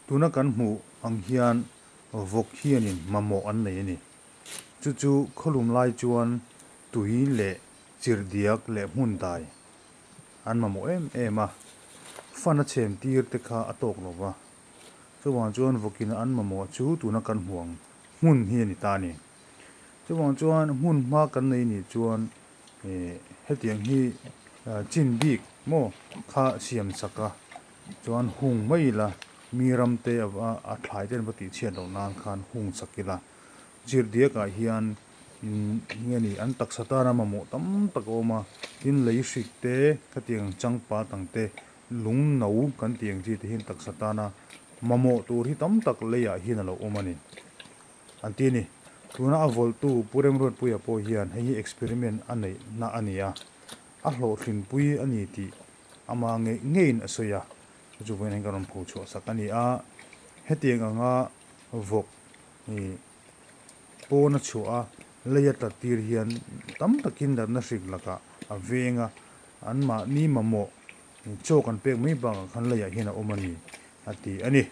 Tuna kan hmuh ang hian vawk hianin mamawh an nei a ni. Chu chu khawlum lai chuan tui leh chirhdiak leh hmun dai an mamawh em em a, fan a chhem tir te kha a tawk lo va. Chuvang chuan vawkin an mamawh chu tuna kan hmuh ang hmun hi a ni ta a ni. Chuvang chuan hmun hma kan nei nih chuan ih hetiang hi chin bik maw kha siam sak a chuan hung mai ila mi ram te a a thlai te an va tih chhiat loh nan khan hung sak ila chirhdiak ah hian nge ni an taksa tana mamawh tam tak a awm a tin lei hrik te khatiang changpat ang te lung no kan tih ang chi te hian taksa tana mamawh tur hi tam tak leiah hian a lo awm a ni. An ti a ni. Tuna a vawlhtu Pu Remruatpuia pawh hian hei hi experiment a neih na a ni a, a hlawhtlinpui a ni tih ama ngeih ngeiin a sawi a, chu chu vawiin hian ka rawn pho chhuah sak a ni a. Hetiang anga vawk ih pawn a chhuah a, lei a tlat tir hian tam takin natna hrik lakah a veng a, anmahni mamawh chaw kan pek mai bakah khan leiah hian a awm a ni a ti a ni.